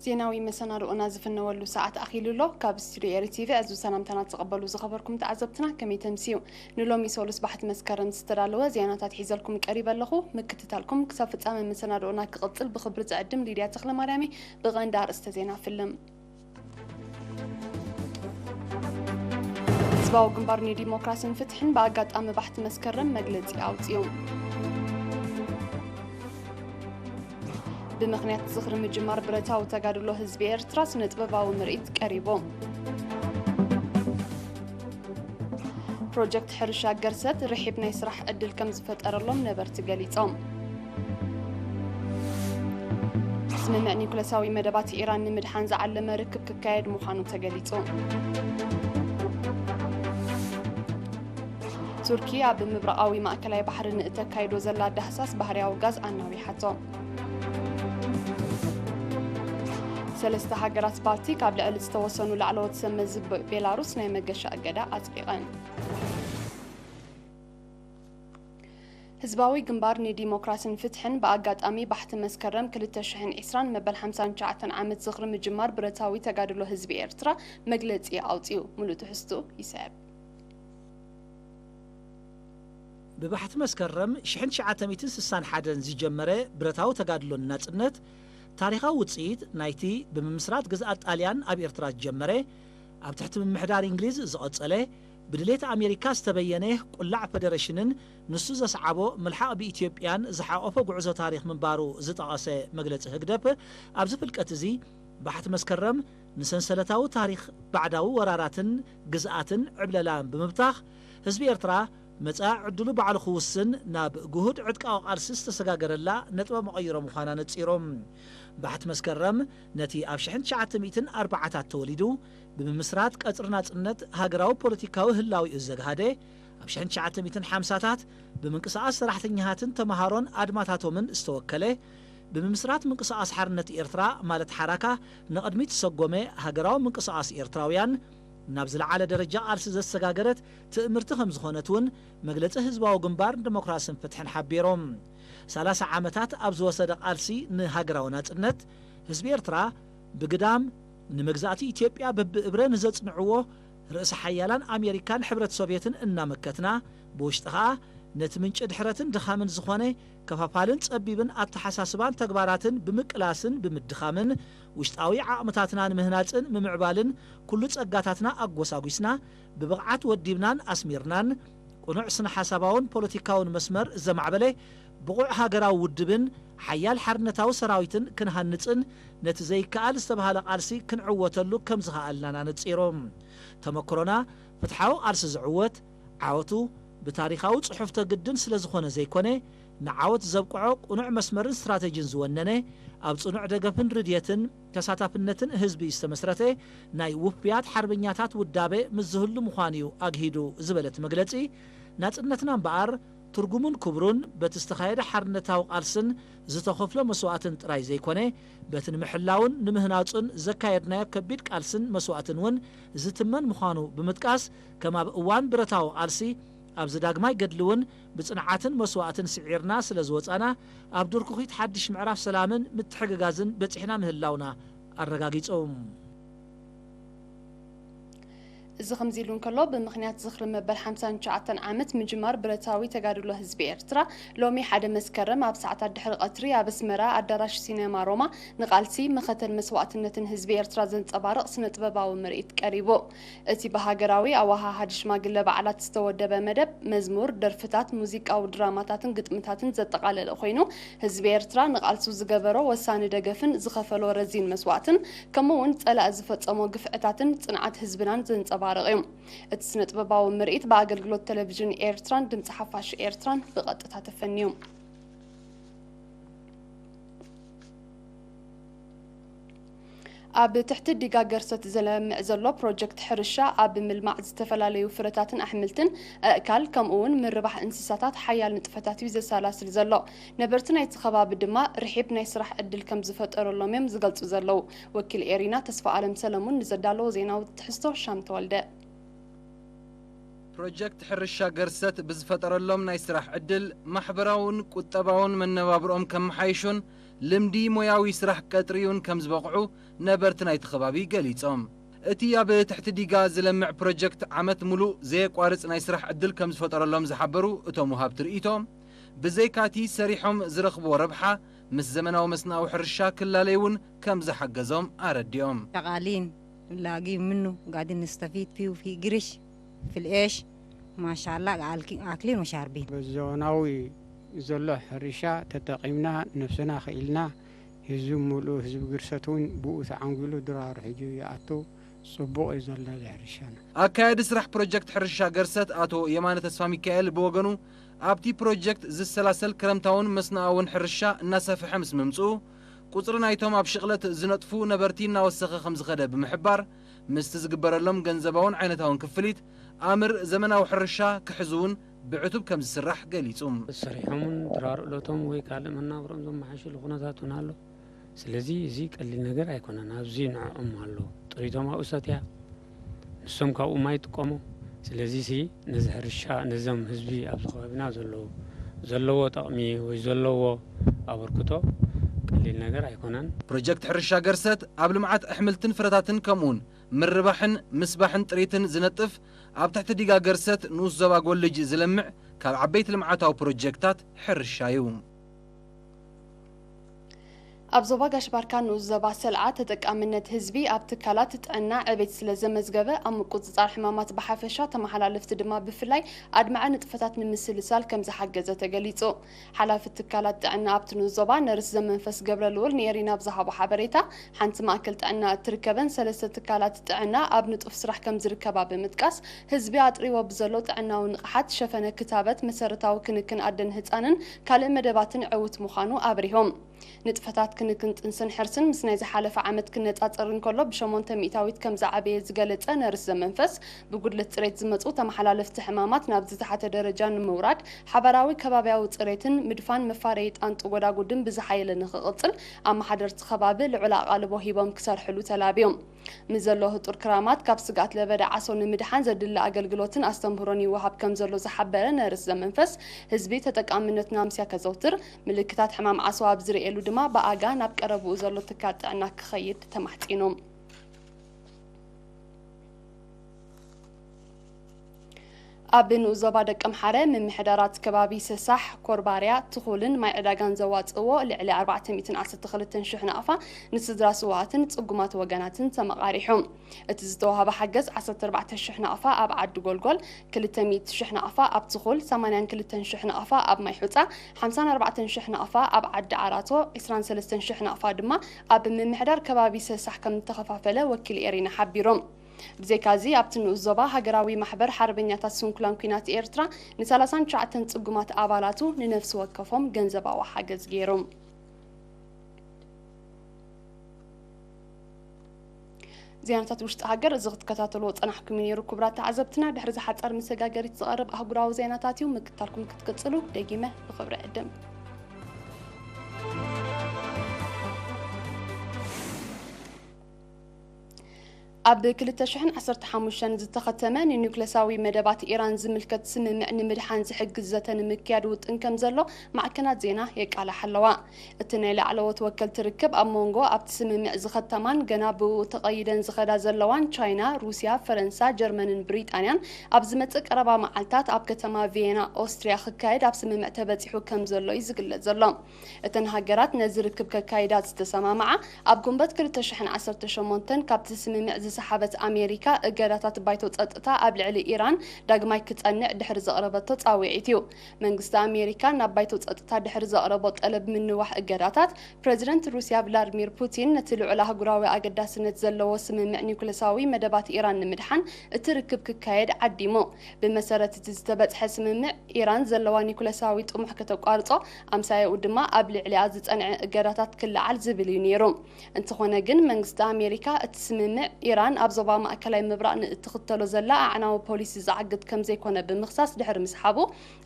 ዜናዊ መሰናድኦና ዝፍነወሉ ሰዓት ኣኺሉ ኣሎ። ካብ ስቱዲዮ ኤሪ ቲቪ ዕዙዝ ሰላምታና ትቐበሉ ዝኸበርኩም ተዓዘብትና፣ ከመይ ተምስዩ? ንሎሚ ሰሉስ ባሕቲ መስከረም ዝተዳለወ ዜናታት ሒዘልኩም ቀሪበ ኣለኹ። ምክትታልኩም ክሳብ ፍጻመ መሰናድኦና ክቕጽል ብኽብሪ ዝዕድም ሊድያ ተኽለማርያም እየ። ብቐንዲ ኣርእስተ ዜና ፍልም። ህዝባዊ ግንባር ንዲሞክራስን ፍትሕን ብኣጋጣሚ ባሕቲ መስከረም መግለጺ ኣውጺኡ። ብምኽንያት ዝኽሪ ምጅማር ብረታዊ ተጋድሎ ህዝቢ ኤርትራ ስነ-ጥበባዊ ምርኢት ቀሪቡ። ፕሮጀክት ሕርሻ ገርሰት ርሒብ ናይ ስራሕ ዕድል ከም ዝፈጠረሎም ነበርቲ ገሊጾም። ስምምዕ ኒውክለሳዊ መደባት ኢራን ንምድሓን ዝዓለመ ርክብ ክካየድ ምዃኑ ተገሊጹ። ቱርኪ ኣብ ምብራቓዊ ማእከላይ ባሕሪ ንእተካይዶ ዘላ ዳህሳስ ባህርያዊ ጋዝ ኣናዊሓቶ። ሰለስተ ሃገራት ባልቲክ ኣብ ልዕሊ ዝተወሰኑ ላዕለዎት ሰብ መዚ ቤ-፣ ቤላሩስ ናይ መገሻ እገዳ ኣጽዲቐን። ህዝባዊ ግንባር ንዲሞክራስን ፍትሕን ብኣጋጣሚ ባሕቲ መስከረም ክልተ ሽሕን ዕስራን መበል ሓምሳን ትሽዓተን ዓመት ዝኽሪ ምጅማር ብረታዊ ተጋድሎ ህዝቢ ኤርትራ መግለጺ ኣውጺኡ። ሙሉእ ትሕዝትኡ ይስዕብ። ብባሕቲ መስከረም ሽሕን ትሽዓተ ሚእትን ስሳን ሓደን ዝጀመረ ብረታዊ ተጋድሎ ንናጽነት፣ ታሪኻዊ ውጽኢት ናይቲ ብምምስራት ግዝኣት ጣልያን ኣብ ኤርትራ ዝጀመረ፣ ኣብ ትሕቲ ምምሕዳር እንግሊዝ ዝቐጸለ፣ ብድሌት ኣሜሪካ ዝተበየነ ቁላዕ ፈደረሽንን ንሱ ዘስዓቦ ምልሓቕ ብኢትዮጵያን ዝሓቖፈ ጉዕዞ ታሪኽ ምንባሩ ዝጠቐሰ መግለጺ ህግደፍ፣ ኣብዚ ፍልቀት እዚ ባሕቲ መስከረም ንሰንሰለታዊ ታሪኽ ባዕዳዊ ወራራትን ግዝኣትን ዕብለላን ብምብታኽ፣ ህዝቢ ኤርትራ መጻኢ ዕድሉ ባዕሉ ክውስን ናብ ግሁድ ዕጥቃዊ ቃልሲ ዝተሰጋገረላ ነጥበ መቐይሮ ምዃና ነጺሮም። ባሕቲ መስከረም ነቲ ኣብ ሽሕን ትሽዓተ ሚእትን ኣርባዓታት ተወሊዱ ብምምስራት ቀጽሪ ናጽነት ሃገራዊ ፖለቲካዊ ህላዊኡ ዘግሃደ፣ ኣብ ሽሕን ትሽዓተ ሚእትን ሓምሳታት ብምንቅስቓስ ሰራሕተኛታትን ተመሃሮን ኣድማታቶምን ዝተወከለ፣ ብምምስራት ምንቅስቓስ ሓርነት ኤርትራ ማለት ሓራካ ንቕድሚት ዝሰጎመ ሃገራዊ ምንቅስቓስ ኤርትራውያን ናብ ዝለዓለ ደረጃ ቃልሲ ዘሰጋገረት ትእምርቲ ከም ዝኾነት እውን መግለጺ ህዝባዊ ግንባር ንዲሞክራስን ፍትሕን ሓቢሮም። ሰላሳ ዓመታት ኣብ ዝወሰደ ቃልሲ ንሃገራዊ ናጽነት፣ ህዝቢ ኤርትራ ብግዳም ንመግዛእቲ ኢትዮጵያ በብእብረ ንዘጽንዕዎ ርእሰ ሓያላን ኣሜሪካን ሕብረት ሶቭየትን እናመከትና፣ ብውሽጢ ኸኣ ነቲ ምንጪ ድሕረትን ድኻምን ዝኾነ ከፋፋልን ጸቢብን ኣተሓሳስባን ተግባራትን ብምቅላስን ብምድኻምን፣ ውሽጣዊ ዓቕምታትና ንምህናጽን ምምዕባልን ኩሉ ጸጋታትና ኣጎሳጒስና፣ ብብቕዓት ወዲብናን ኣስሚርናን፣ ቅኑዕ ስነ-ሓሳባውን ፖለቲካውን መስመር ዘማዕበለ ብቑዕ ሃገራዊ ውድብን ሓያል ሓርነታዊ ሰራዊትን ክንሃንጽን ነቲ ዘይከኣል ዝተባህለ ቃልሲ ክንዕወተሉ ከም ዝኸኣልናን ኣነጺሮም። ተመክሮና ፍትሓዊ ቃልሲ ዝዕወት፣ ዓወቱ ብታሪኻዊ ጽሑፍ ተግድን ስለ ዝኾነ ዘይኮነ፣ ንዓወት ዘብቅዖ ቅኑዕ መስመርን ስትራተጂን ዝወነነ፣ ኣብ ጽኑዕ ደገፍን ርድየትን ተሳታፍነትን ህዝቢ ዝተመስረተ ናይ ውፉያት ሓርበኛታት ውዳበ ምስ ዝህሉ ምዃኑ'ዩ ኣግሂዱ ዝበለት መግለጺ፣ ናጽነትና እምበኣር ትርጉሙን ክብሩን በቲ ዝተኻየደ ሓርነታዊ ቃልስን ዝተኸፍሎ መስዋእትን ጥራይ ዘይኮነ፣ በቲ ንምሕላውን ንምህናጹን ዘካየድናዮ ከቢድ ቃልስን መስዋእትን እውን ዝትመን ምዃኑ ብምጥቃስ፣ ከም ኣብ እዋን ብረታዊ ቃልሲ ኣብዚ ዳግማይ ገድሊ እውን ብጽንዓትን መስዋእትን ስዒርና ስለ ዝወጻና፣ ኣብ ድርኩኺት ሓድሽ ምዕራፍ ሰላምን ምትሕግጋዝን በጺሕና ምህላውና ኣረጋጊጾም። እዚ ከምዚ ኢሉ እንከሎ፣ ብምኽንያት ዝኽሪ መበል ሓምሳን ትሽዓተን ዓመት ምጅማር ብረታዊ ተጋድሎ ህዝቢ ኤርትራ፣ ሎሚ ሓደ መስከረም ኣብ ሰዓታት ድሕሪ ቀትሪ ኣብ ኣስመራ ኣዳራሽ ሲነማ ሮማ ንቃልሲ መኸተን መስዋእትነትን ህዝቢ ኤርትራ ዘንጸባርቕ ስነ-ጥበባዊ ምርኢት ቀሪቡ። እቲ ብሃገራዊ ኣወሃሃዲ ሽማግለ በዓላት ዝተወደበ መደብ፣ መዝሙር፣ ደርፍታት፣ ሙዚቃዊ ድራማታትን ግጥምታትን ዘጠቓለለ ኮይኑ፣ ህዝቢ ኤርትራ ንቃልሱ ዝገበሮ ወሳኒ ደገፍን ዝኸፈሎ ረዚን መስዋእትን፣ ከምኡ እውን ጸላኢ ዝፈጸሞ ግፍዕታትን ጽንዓት ህዝብናን ዘንጸባርቕ እዩ። እቲ ስነ-ጥበባዊ ምርኢት ብኣገልግሎት ቴሌቪዥን ኤርትራን ድምጺ ሓፋሽ ኤርትራን ብቐጥታ ተፈንዩ። ኣብ ትሕቲ ዲጋ ገርሰት ዝለምዕ ዘሎ ፕሮጀክት ሕርሻ፣ ኣብ ምልማዕ ዝተፈላለዩ ፍረታትን ኣሕምልትን፣ ኣእካል፣ ከምኡ እውን ምርባሕ እንስሳታት ሓያል ንጥፈታት እዩ ዘሰላስል ዘሎ። ነበርቲ ናይቲ ከባቢ ድማ ርሒብ ናይ ስራሕ ዕድል ከም ዝፈጠረሎም እዮም ዝገልጹ ዘለዉ። ወኪል ኤሪና ተስፋ ኣለም ሰለሙን ንዘዳለዎ ዜናዊ ትሕዝቶ ሻም ተወልደ። ፕሮጀክት ሕርሻ ገርሰት ብዝፈጠረሎም ናይ ስራሕ ዕድል፣ ማሕበራውን ቁጠባውን መነባብርኦም ከመሓይሹን ልምዲ ሞያዊ ስራሕ ቀጥሪ እውን ከም ዝበቕዑ ነበርቲ ናይቲ ከባቢ ገሊጾም። እቲ ኣብ ትሕቲ ዲጋ ዝለምዕ ፕሮጀክት ዓመት ሙሉእ ዘየቋርጽ ናይ ስራሕ ዕድል ከም ዝፈጠረሎም ዝሓበሩ እቶም ወሃብቲ ርእይቶ፣ ብዘይካቲ ሰሪሖም ዝረኽብዎ ረብሓ ምስ ዘመናዊ መስናዊ ሕርሻ ክላለይ እውን ከም ዝሓገዞም ኣረዲኦም። شغالين، لاقين منه، قاعدين نستفيد فيه، في قرش، في العيش، ما شاء الله، آكلين وشاربين. በዘበናዊ ዘሎ ሕርሻ ተጠቒምና ነብስና ክኢልና፣ ህዝቢ ሙሉእ ህዝቢ ግርሰት እውን ብኡ ተዓንጒሉ ድራሩ ሒዙ ይኣቱ። ጽቡቕ እዩ ዘሎ እዚ ሕርሻና። ኣካያዲ ስራሕ ፕሮጀክት ሕርሻ ገርሰት ኣቶ የማነ ተስፋ ሚካኤል ብወገኑ፣ ኣብቲ ፕሮጀክት ዝሰላሰል ክረምታውን መስናኣውን ሕርሻ እናሰፍሐ ምስ ምምጽኡ፣ ቁጽሪ ናይቶም ኣብ ሽቕለት ዝነጥፉ ነበርቲ እናወሰኸ ከም ዝኸደ ብምሕባር፣ ምስቲ ዝግበረሎም ገንዘባውን ዓይነታውን ክፍሊት ኣምር ዘመናዊ ሕርሻ ክሕዙ እውን ብዕቱብ ከም ዝስራሕ ገሊጹ። ሰሪሖምን ድራር እለቶም ወይ ካልእ መናብሮም ዘመሓሽሉ ኩነታት እውን ኣሎ። ስለዚ እዚ ቀሊል ነገር ኣይኮነን። ኣብዚ ንዕኦም ኣሎ፣ ጥሪቶም ኣብኡ ሰትያ፣ ንሶም ካብኡ ማይ ይጥቀሙ። ስለዚ ሲ ነዚ ሕርሻ ነዞም ህዝቢ ኣብዚ ከባቢና ዘለዉ ዘለዎ ጠቕሚ ወይ ዘለዎ ኣበርክቶ ቀሊል ነገር ኣይኮነን። ፕሮጀክት ሕርሻ ገርሰት ኣብ ልምዓት ኣሕምልትን ፍረታትን ከምኡውን ምርባሕን ምስባሕን ጥሪትን ዝነጥፍ ኣብ ትሕቲ ዲጋ ገርሰት ንኡስ ዞባ ጎልጅ ዝለምዕ ካብ ዓበይቲ ልምዓታዊ ፕሮጀክታት ሕርሻ እዩ። ኣብ ዞባ ጋሽ ባርካ ንኡስ ዞባ ሰልዓ ተጠቃምነት ህዝቢ ኣብ ትካላት ጥዕና ዕቤት ስለ ዘመዝገበ ኣብ ምቁጽጻር ሕማማት ብሓፈሻ ተመሓላለፍቲ ድማ ብፍላይ ኣድማዒ ንጥፈታት ንምስልሳል ከም ዝሓገዘ ተገሊጹ። ሓላፊ ትካላት ጥዕና ኣብቲ ንኡስ ዞባ ነርስ ዘመንፈስ ገብረልኡል ንኤሪና ኣብ ዝሃቦ ሓበሬታ፣ ሓንቲ ማእከል ጥዕና እትርከበን ሰለስተ ትካላት ጥዕና ኣብ ንጡፍ ስራሕ ከም ዝርከባ ብምጥቃስ፣ ህዝቢ ኣጥሪዎ ብዘሎ ጥዕናዊ ንቕሓት ሸፈነ ክታበት፣ መሰረታዊ ክንክን ኣደን ህጻንን ካልእ መደባትን ዕዉት ምዃኑ ኣብሪሆም። ንጥፈታት ክንክን ጥንስን ሕርስን ምስ ናይ ዝሓለፈ ዓመት ክነጻጸር እንከሎ ብሸሞንተ ሚእታዊት ከም ዝዓበየ ዝገለጸ ነርስ ዘመንፈስ፣ ብጉድለት ጽሬት ዝመጹ ተመሓላለፍቲ ሕማማት ናብ ዝተሓተ ደረጃ ንምውራድ ሓባራዊ ከባብያዊ ጽሬትን ምድፋን መፋረዪ ጣንጡ ጎዳጉድን ብዝሓየለ ንኽቕጽል ኣመሓደርቲ ከባቢ ልዑል ኣቓልቦ ሂቦም ክሰርሕሉ ተላብዮም። ምስ ዘሎ ህጡር ክራማት ካብ ስግኣት ለበዳ ዓሶ ንምድሓን ዘድሊ ኣገልግሎትን ኣስተምህሮን ይወሃብ ከም ዘሎ ዝሓበረ ነርስ ዘመንፈስ፣ ህዝቢ ተጠቃምነት ናምስያ ከዘውትር፣ ምልክታት ሕማም ዓሶ ኣብ ዝርእየሉ ድማ ብኣጋ ናብ ቀረብኡ ዘሎ ትካል ጥዕና ክኸይድ ተማሕጺኑ። ኣብ ንኡስ ዞባ ደቂ ኣምሓረ ምምሕዳራት ከባቢ ሰሳሕ፣ ኮርባርያ፣ ትኹልን ማይ ዕዳጋን ዘዋፅእዎ ልዕሊ ኣርባዕተ ሚእትን ዓሰርተ ክልተን ሽሕ ናቕፋ ንስድራ ስውኣትን ፅጉማት ወገናትን ተመቓሪሑ። እቲ ዝተዋህበ ሓገዝ ዓሰርተ ኣርባዕተ ሽሕ ናቕፋ ኣብ ዓዲ ጎልጎል፣ ክልተ ሚእቲ ሽሕ ናቕፋ ኣብ ትኹል፣ ሰማንያን ክልተን ሽሕ ናቕፋ ኣብ ማይ ሑፃ፣ ሓምሳን ኣርባዕተን ሽሕ ናቕፋ ኣብ ዓዲ ዓራቶ፣ ዕስራን ሰለስተን ሽሕ ናቕፋ ድማ ኣብ ምምሕዳር ከባቢ ሰሳሕ ከም ዝተኸፋፈለ ወኪል ኤሪና ሓቢሩ። ብዘይካዚ ኣብቲ ንኡስ ዞባ ሃገራዊ ማሕበር ሓርበኛታት ስንኩላን ኲናት ኤርትራ ንሰላሳን ትሽዓተን ጽጉማት ኣባላቱ ንነፍሲ ወከፎም ገንዘባዊ ሓገዝ ገይሩ። ዜናታት ውሽጢ ሃገር እዚ ክትከታተልዎ ጸናሕኩም እዩ ነይሩ። ክቡራት ተዓዘብትና፣ ድሕሪ እዚ ሓጻር መሰጋገሪት ዝቐርብ ኣህጉራዊ ዜናታት እዩ። ምክትታልኩም ክትቅጽሉ ደጊመ ብኽብሪ ዕድም። ኣብ ክልተ ሽሕን ዓሰርተ ሓሙሽተን ዝተኸተመ ንኒውክለሳዊ መደባት ኢራን ዝምልከት ስምምዕ ንምድሓን ዝሕግዝ ዘተ ንምክያድ ውጥን ከም ዘሎ ማዕከናት ዜና የቃልሓ ኣለዋ። እቲ ናይ ላዕለዎት ወከልቲ ርክብ ኣብ መንጎ ኣብቲ ስምምዕ ዝኸተማን ገና ብኡ ተቐይደን ዝኸዳ ዘለዋን ቻይና፣ ሩስያ፣ ፈረንሳ፣ ጀርመንን ብሪጣንያን ኣብ ዝመጽእ ቀረባ መዓልታት ኣብ ከተማ ቪየና ኦስትርያ ክካየድ ኣብ ስምምዕ ተበጺሑ ከም ዘሎ እዩ ዝግለጽ ዘሎ። እተን ሃገራት ነዚ ርክብ ከካይዳ ዝተሰማምዓ ኣብ ጉንበት ክልተ ሽሕን ዓሰርተ ሸሞንተን ካብቲ ስምምዕ ዝሰሓበት ኣሜሪካ እገዳታት ባይቶ ጸጥታ ኣብ ልዕሊ ኢራን ዳግማይ ክጸንዕ ድሕሪ ዘቕረበቶ ጻውዒት እዩ። መንግስቲ ኣሜሪካ ናብ ባይቶ ጸጥታ ድሕሪ ዘቕረቦ ጠለብ ምንዋሕ እገዳታት፣ ፕረዚደንት ሩስያ ቭላድሚር ፑቲን ነቲ ልዑል ኣህጉራዊ ኣገዳስነት ዘለዎ ስምምዕ ኒውክለሳዊ መደባት ኢራን ንምድሓን እቲ ርክብ ክካየድ ዓዲሙ። ብመሰረት እቲ ዝተበጽሐ ስምምዕ፣ ኢራን ዘለዋ ኒኩለሳዊ ጥሙሕ ከተቋርጾ፣ ኣምሳያኡ ድማ ኣብ ልዕሊኣ ዝጸንዐ እገዳታት ክለዓል ዝብል እዩ ነይሩ። እንተኾነ ግን መንግስቲ ኣሜሪካ እቲ ስምምዕ ኢራን ኢራን ኣብ ዞባ ማእከላይ ምብራቕ ንእትኽተሎ ዘላ ኣዕናዊ ፖሊሲ ዝዓግት ከም ዘይኮነ ብምኽሳስ ድሕሪ ምስሓቡ፣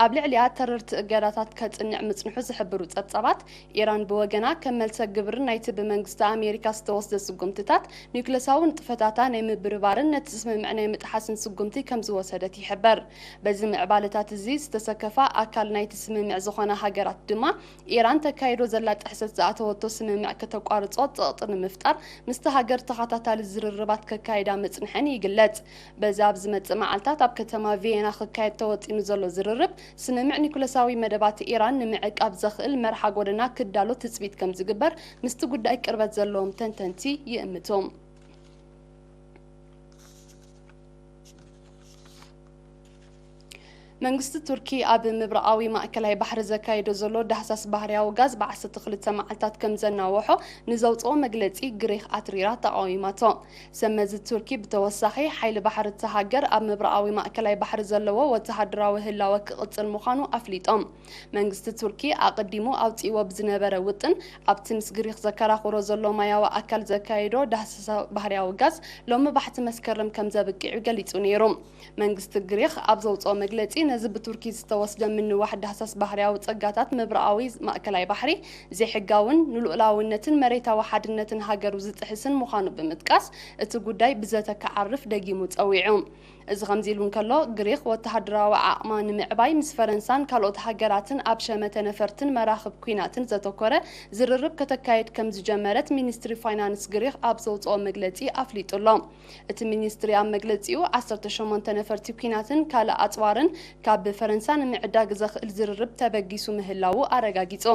ኣብ ልዕሊኣ ተረርቲ እገዳታት ከጽንዕ ምጽንሑ ዝሕብሩ ጸብጻባት፣ ኢራን ብወገና ከም መልሰ ግብሪ ናይቲ ብመንግስቲ ኣሜሪካ ዝተወስደ ስጉምትታት ኒውክለሳዊ ንጥፈታታ ናይ ምብርባርን ነቲ ስምምዕ ናይ ምጥሓስን ስጉምቲ ከም ዝወሰደት ይሕበር። በዚ ምዕባለታት እዚ ዝተሰከፋ ኣካል ናይቲ ስምምዕ ዝኾና ሃገራት ድማ፣ ኢራን ተካይዶ ዘላ ጥሕሰት ዝኣተወቶ ስምምዕ ከተቋርጾ ጸቕጢ ንምፍጣር ምስቲ ሃገር ተኸታታሊ ዝርርባት ከካይዳ ምጽንሐን ይግለጽ። በዚ ኣብ ዝመጽእ መዓልታት ኣብ ከተማ ቪየና ክካየድ ተወጢኑ ዘሎ ዝርርብ፣ ስምምዕ ኒኩለሳዊ መደባት ኢራን ንምዕቃብ ዘኽእል መርሓ ጎደና ክዳሎ ትጽቢት ከም ዝግበር ምስቲ ጉዳይ ቅርበት ዘለዎም ተንተንቲ ይእምቱ። መንግስቲ ቱርኪ ኣብ ምብራቓዊ ማእከላይ ባሕሪ ዘካይዶ ዘሎ ዳህሳስ ባህርያዊ ጋዝ ብ ዓሰርተ ክልተ መዓልታት ከም ዘናወሖ ንዘውፅኦ መግለፂ ግሪኽ ኣትሪራ ተቓዊማቶ። ሰመዚ ቱርኪ ብተወሳኺ ሓይሊ ባሕሪ እታ ሃገር ኣብ ምብራቓዊ ማእከላይ ባሕሪ ዘለዎ ወተሃደራዊ ህላወ ክቕፅል ምዃኑ ኣፍሊጦም። መንግስቲ ቱርኪ ኣቐዲሙ ኣውፂእዎ ብዝነበረ ውጥን ኣብቲ ምስ ግሪኽ ዘከራኽሮ ዘሎ ማያዊ ኣካል ዘካየዶ ዳህሳስ ባህርያዊ ጋዝ ሎሚ ባሕቲ መስከረም ከም ዘብቂዑ ገሊፁ ነይሩ። መንግስቲ ግሪኽ ኣብ ዘውፅኦ መግለፂ፣ ነዚ ብቱርኪ ዝተወስደ ምንዋሕ ዳህሳስ ባህርያዊ ፀጋታት ምብራቓዊ ማእከላይ ባሕሪ ዘይሕጋውን ንልኡላውነትን መሬታዊ ሓድነትን ሃገሩ ዝጥሕስን ምዃኑ ብምጥቃስ፣ እቲ ጉዳይ ብዘተ ክዓርፍ ደጊሙ ፀዊዑ። እዚ ከምዚ ኢሉ እንከሎ፣ ግሪኽ ወተሃደራዊ ዓቕማ ንምዕባይ ምስ ፈረንሳን ካልኦት ሃገራትን ኣብ ሸመተ ነፈርትን መራኽብ ኲናትን ዘተኮረ ዝርርብ ከተካይድ ከም ዝጀመረት ሚኒስትሪ ፋይናንስ ግሪኽ ኣብ ዘውፅኦ መግለፂ ኣፍሊጡ ኣሎ። እቲ ሚኒስትሪ ኣብ መግለጺኡ፣ ዓሰርተ ሸሞንተ ነፈርቲ ኲናትን ካልእ ኣጽዋርን ካብ ፈረንሳ ንምዕዳግ ዘኽእል ዝርርብ ተበጊሱ ምህላዉ ኣረጋጊጹ።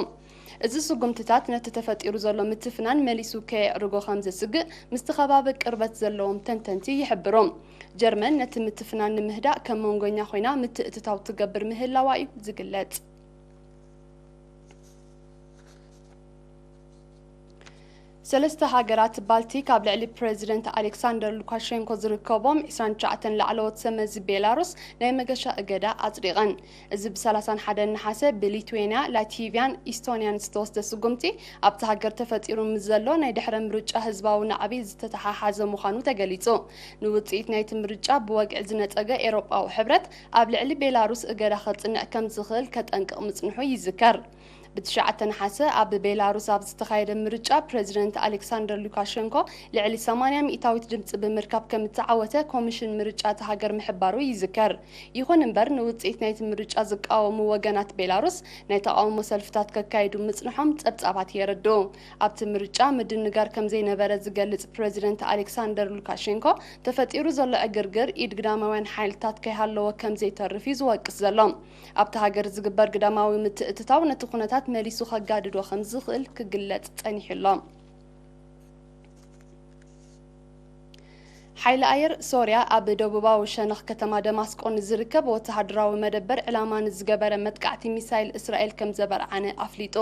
እዚ ስጉምትታት ነቲ ተፈጢሩ ዘሎ ምትፍናን መሊሱ ከየዕርጎ ከም ዘስግእ ምስቲ ከባቢ ቅርበት ዘለዎም ተንተንቲ ይሕብሩ። ጀርመን ነቲ ምትፍናን ንምህዳእ ከም መንጎኛ ኮይና ምትእትታው ትገብር ምህላዋ እዩ ዝግለጽ። ሰለስተ ሃገራት ባልቲክ ኣብ ልዕሊ ፕረዚደንት ኣሌክሳንደር ሉካሸንኮ ዝርከቦም ዕስራን ትሽዓተን ላዕለዎት ሰመዚ ቤላሩስ ናይ መገሻ እገዳ ኣጽዲቐን። እዚ ብ ሰላሳን ሓደን ነሓሰ ብሊትዌንያ፣ ላቲቭያን ኢስቶንያን ዝተወስደ ስጉምቲ፣ ኣብቲ ሃገር ተፈጢሩ ምስ ዘሎ ናይ ድሕረ ምርጫ ህዝባዊ ናዕቢ ዝተተሓሓዘ ምዃኑ ተገሊጹ። ንውጽኢት ናይቲ ምርጫ ብወግዒ ዝነጸገ ኤውሮጳዊ ሕብረት፣ ኣብ ልዕሊ ቤላሩስ እገዳ ከጽንዕ ከም ዝኽእል ከጠንቅቕ ምጽንሑ ይዝከር። ብትሽዓተ ነሓሰ ኣብ ቤላሩስ ኣብ ዝተኻየደ ምርጫ፣ ፕረዚደንት ኣሌክሳንደር ሉካሸንኮ ልዕሊ ሰማንያ ሚእታዊት ድምጺ ብምርካብ ከም እተዓወተ ኮሚሽን ምርጫ እታ ሃገር ምሕባሩ ይዝከር። ይኹን እምበር፣ ንውጽኢት ናይቲ ምርጫ ዝቃወሙ ወገናት ቤላሩስ ናይ ተቓውሞ ሰልፍታት ከካይዱ ምጽንሖም ጸብጻባት የረድኡ። ኣብቲ ምርጫ ምድንጋር ከም ዘይነበረ ዝገልጽ ፕረዚደንት ኣሌክሳንደር ሉካሸንኮ፣ ተፈጢሩ ዘሎ ዕግርግር ኢድ ግዳማውያን ሓይልታት ከይሃለዎ ከም ዘይተርፍ እዩ ዝወቅስ ዘሎ። ኣብታ ሃገር ዝግበር ግዳማዊ ምትእትታው ነቲ ኩነታት መሊሱ ከጋድዶ ከም ዝኽእል ክግለጽ ጸኒሑ ኣሎ። ሓይሊ ኣየር ሶርያ ኣብ ደቡባዊ ሸነኽ ከተማ ደማስቆ ንዝርከብ ወተሃደራዊ መደበር ዕላማ ንዝገበረ መጥቃዕቲ ሚሳይል እስራኤል ከም ዘበርዓነ ኣፍሊጡ።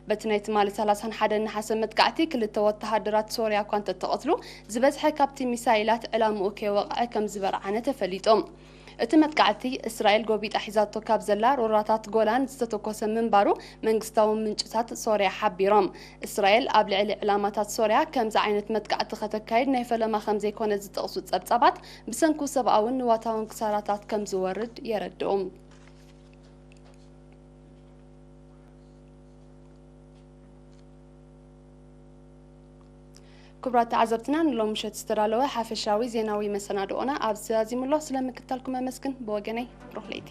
በቲ ናይ ትማሊ ሰላሳን ሓደን ነሓሰ መጥቃዕቲ ክልተ ወተሃደራት ሶርያ እኳ እንተተቐትሉ፣ ዝበዝሐ ካብቲ ሚሳይላት ዕላምኡ ከይወቕዐ ከም ዝበርዓነ ተፈሊጡ። እቲ መጥቃዕቲ፣ እስራኤል ጎቢጣ ሒዛቶ ካብ ዘላ ሮራታት ጎላን ዝተተኮሰ ምንባሩ መንግስታዊ ምንጭታት ሶርያ ሓቢሮም። እስራኤል ኣብ ልዕሊ ዕላማታት ሶርያ ከምዚ ዓይነት መጥቃዕቲ ከተካይድ ናይ ፈለማ ከም ዘይኮነ ዝጠቕሱ ጸብጻባት፣ ብሰንኩ ሰብኣውን ንዋታውን ክሳራታት ከም ዝወርድ የረድኡ። ክቡራት ተዓዘብትና፣ ንሎም ምሸት ዝተዳለወ ሓፈሻዊ ዜናዊ መሰናድኦና ኣብዚ ዛዚሙ ኣሎ። ስለምክታልኩም ኣመስግን። ብወገነይ፣ ብሩኽ ለይቲ።